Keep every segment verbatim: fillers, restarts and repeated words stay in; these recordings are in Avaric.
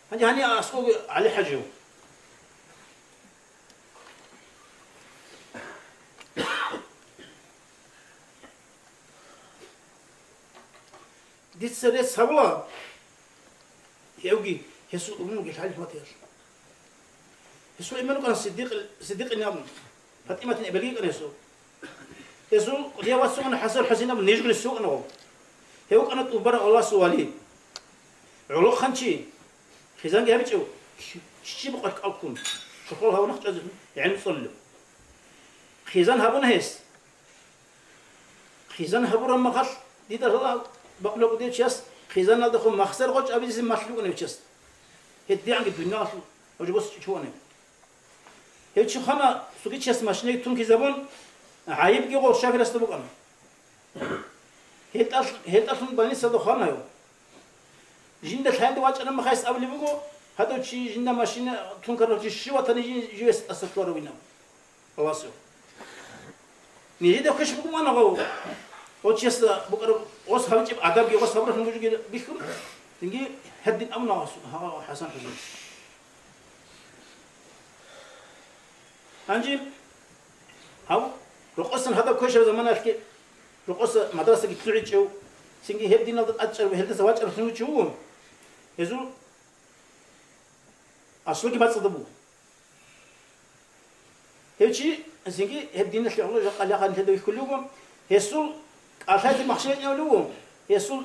Гьанже гьанив аскӀовги ГӀали-хӀажив. Дица рецц гьабула, гьевги гьесул умумуги лъалеб батиялъ. Гьесул эмен рукӀана Сиддикъ-, Сиддикъин абун, ПатӀиматин эбелги йикӀана гьесул. Гьесул кӀудияв вац вукӀана ХӀасан-ХӀусейн абун, нижгуни вукӀана гъов. Гьев вукӀана тӀубараб Аллагьасул вали. ГӀолохъанчи, хъизанги гьабичӀев, щиб къваркӀал ккун, чорхол гьавунахъ чӀвазе гӀелму цӀолилев. Хъизан гьабуна гьес. Хъизан гьабураб махалъ дида лъала бакъулеб кӀудияв чияс хъизаналдехун махсар гъоркь абизе малъ букӀана гьев чияс. ГьедигӀанги дуниялалъул гьужбос чӀучӀуана. Гьев чи хвана, цоги чияс машинаги тункизабун, гӀайибги гъов шоферасда букӀана. ГьелтӀал-, гьелтӀалъун больницалда хвана гьев. Жинда лъаялде вачӀараб мехалъ гьес абулеб буго, гьадав чи жинда машина тункарав чи щив ватани жин-, живес тӀаса лъугьарав винав. Аллагьасул. Нижеда квеш букӀуна гъов. Гъов чиясда букӀараб гъос гьабичӀеб адабги гъос гьабуралъун бугебги бихьун, цинги гьедин абуна гъос, гьав ХӀасан-ХӀусейн. Гьанже гьав рокъосан гьадаб квешаб заманалъги рокъоса мадрасаги лъугӀичӀев, цинги гьеб диналда тӀадчӀарав, гьелдаса вачӀаралъун вичӀев вуго. Гьезул аслуги бацӀцӀадаб буго. Гьев чи, цинги гьеб диналъе гӀоло жакъа лъагӀан лъеда вихьулев вуго, гьесул кӀалъазе махщел гьавулев вуго, гьесул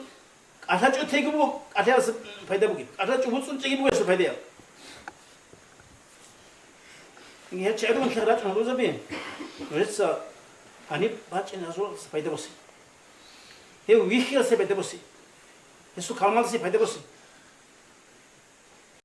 кӀалъачӀо теги буго, кӀалъаялъа пайда бугеб, кӀалъачӀо буцӀцӀун чӀеги буго гьесул пайдаяб. Гьеб чагӀи ругелъул рачӀун гьарузаби, нужеца гьаниб бачӀин гьазуралдаса пайда босе. Гьев вихьиялъе пайда босе. Гьесул каламалъе пайда босе.